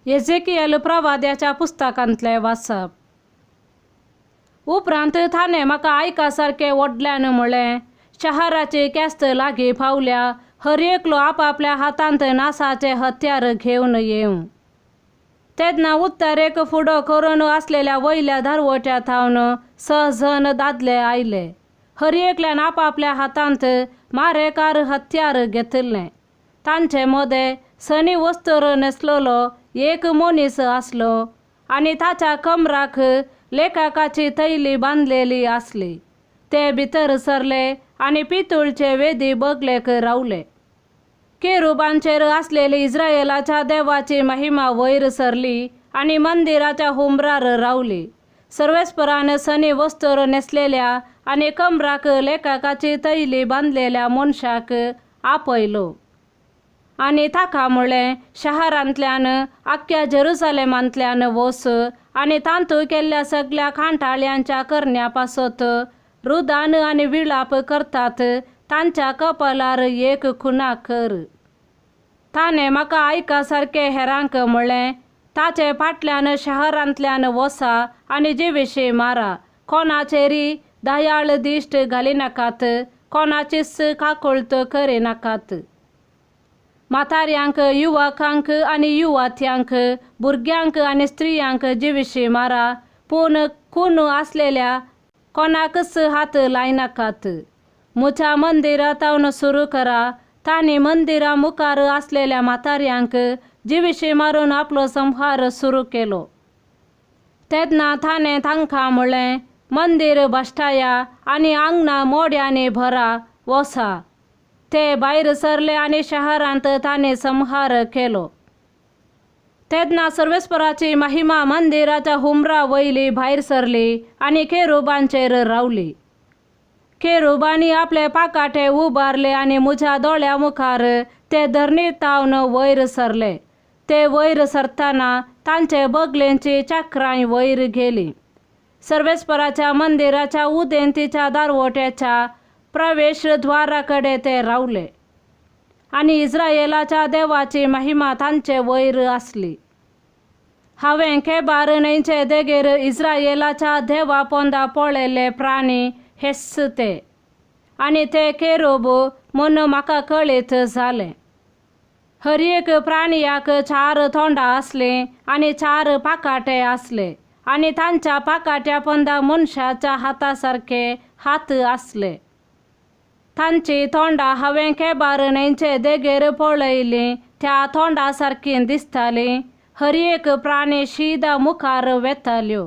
Ezekiel प्रवाद्याच्या पुस्तकांतलें वाचप. उपरांत ताणें म्हाका आयका सारकें व्हडल्यान म्हळें, शहराची केस्त लागीं पावल्या, हर एकलो आपापल्या हातांत नासाचें हत्यार घेवन येवं. तेन्ना उत्तरेक फुडो करून आसलेल्या वयल्या दारवट्या थावन स जण दादले आयले. हर एकल्यान आपापल्या हातांत मारेकार हत्यार घेतिल्लें. तांचे मदें सनी वस्त्र न्हेसलेलो एक मनीस आसलो आनी ताच्या कमराक लेखकाची थैली बांदलेली आसली. ते भितर सरले आनी पितूळचे वेदी बगलेक रावले. केरुबांचेर आसलेली इस्रायलाच्या देवाची महिमा वयर सरली आनी मंदिराच्या हुंबरार रावली. सर्वेस्परान सनी वस्त्र न्हेसलेल्या आनी कमराक लेखकाची थैली बांदलेल्या मनशाक आपयलो आनी ताका म्हळें, शहरांतल्यान आख्ख्या जेरुसलेमांतल्यान वच आनी तांतू केल्ल्या सगल्या कांटाळ्यांच्या करण्या पासत रुदान आनी विळाप करतात तांच्या कपालार एक खुणा कर. ताणें म्हाका आयका सारकें हेरांक म्हळें, ताचे फाटल्यान शहरांतल्यान वसा आनी जिविशी मारा, कोणाचेरी दयाळ दिश्ट घालिनाकात, कोणाचीच काकुळट करिनाकात. म्हाताऱ्यांक, युवकांक आनी युवत्यांक, भुरग्यांक आनी स्त्रियांक जिविशी मारा, पूण खून आसलेल्या कोणाकच हात लायनाकात. म्हज्या मंदिरांत सुरू करा. तांणी मंदिरा मुखार आसलेल्या म्हाताऱ्यांक जिविशी मारून आपलो संहार सुरू केलो. तेन्ना ताणें तांकां म्हळें, मंदीर भश्टाया आनी आंगणां मोड्यांनी भरा, वसा. ते भायर सरले आनी शहरांत तांणी संहार केलो. तेन्ना सर्वेस्पराची महिमा मंदिराच्या हुमरा वयली भायर सरली आनी केरुबांचेर रावली. केरुबांनी आपले पाकाटे उबारले आनी म्हज्या दोळ्या मुखार ते धरणी तावन वयर सरले. ते वयर सरतना तांचे बगलेंची चक्रां वयर गेली. सर्वेस्पराच्या मंदिराच्या उदेंतीच्या दारवट्याच्या प्रवेशद्वारा कडेन ते रावले आनी इस्रायलाच्या देवाची महिमा तांचे वयर आसली. हांवें केबार न्हंयचे देगेर इस्रायलाच्या देवा पोंदा पळयल्ले प्राणी हेच ते आनी ते केरोब म्हूण म्हाका कळीत जालें. हर एक प्राणयाक चार तोंडां आसलीं आनी चार पाकाटे आसले आनी तांच्या पाकाट्या पोंदा मनशाच्या हाता सारके हात आसले. तांची तोंडां हांवें केबार न्हंयचे देगेर पळयलीं त्या तोंडा सारकीं दिसतालीं. हर एक प्राणी शीदा मुखार वेताल्यो.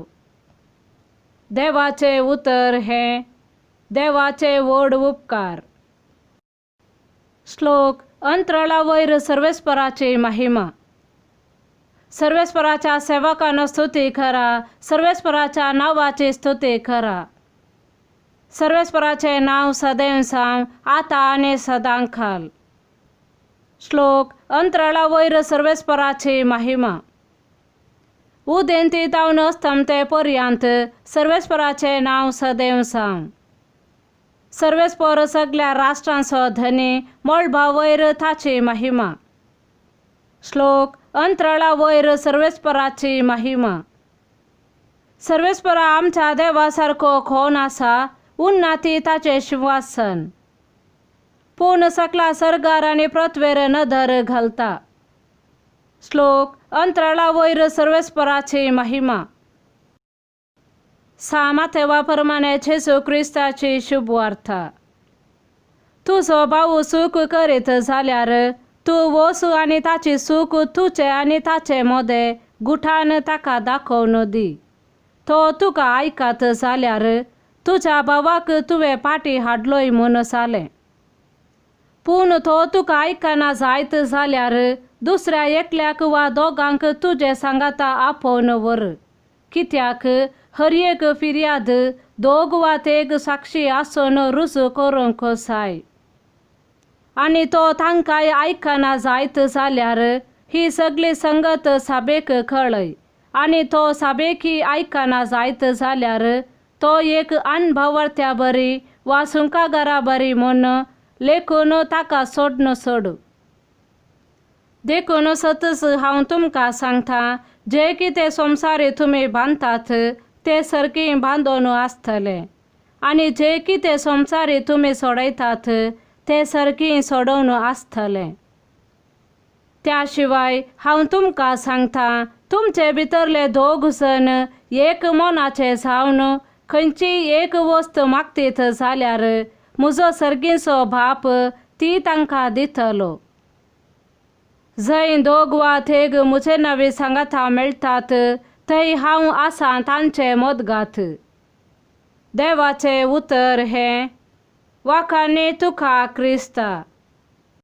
देवाचें उतर हें देवाचे व्हड उपकार. श्लोक अंतराळा वयर सर्वेस्पराची महिमा. सर्वेस्पराच्या सेवकान स्तुती करा, सर्वेस्पराच्या नांवाची स्तुती करा. सर्वेस्पराचें नांव सदैव सावन आतां आनी सदां खाल. श्लोक अंतराळा वयर सर्वेस्पराची महिमा. उदेंती तावन अस्तमते पर्यंत सर्वेस्पराचें नांव सदैव सावन. सर्वेस्पर सगल्या राष्ट्रांचो धनी, मळबा वयर ताची महिमा. श्लोक अंतराळा वयर सर्वेस्पराची महिमा. सर्वेस्परा आमच्या देवा सारको कोण आसा? उन्नती ताचें शिंवासन. पूण सकला सर्गार आनी पृथ्वेर नदर घालता. श्लोक अंतराळा वयर सर्वेस्पराची महिमा. सामातेवा प्रमाणे जेजू क्रिस्ताची शुभवार्ता. तुजो भाऊ चूक करीत जाल्यार तूं वच आनी ताची चूक तुजे आनी ताचे मदें गुठान ताका दाखोवन दी. तो तुका आयकत जाल्यार तुज्या भावाक तुवें फाटीं हाडलोय म्हूण जालें. पूण तो तुका आयकना जायत जाल्यार दुसऱ्या एकल्याक वा दोगांक तुजे सांगाता आपोवन व्हर. कित्याक हर एक फिर्याद दोग वा तेग साक्षी आसून रुजू करूंक जाय. आनी तो तांकांय आयकना जायत जाल्यार ही सगळी संगत साबेक कळय. आनी तो साबेकी आयकना जायत जाल्यार तो एक अणभवर्त्या बरी वा सुंकागारा बरी म्हूण लेखून ताका सोडून सोडू. देखून सतच हांव तुमकां सांगता, जे कितें संवसारी तुमी बांदतात ते सारकी बांदून आसतले आनी जे कितें संवसारी तुमी सोडयतात ते सारकी सोडोवन आसतले. त्या शिवाय हांव तुमकां सांगता, तुमचे भितरले दोग जण एक मनाचे जावन खंयचीय एक वस्त मागतीत जाल्यार म्हजो सर्गीचो बाप ती तांकां दितलो. जंय दोग वा तेग म्हजे नवे सांगाता मेळटात थंय हांव आसा तांचे मदगात. देवाचें उतर हें. वाखाणी तुका क्रिस्ता.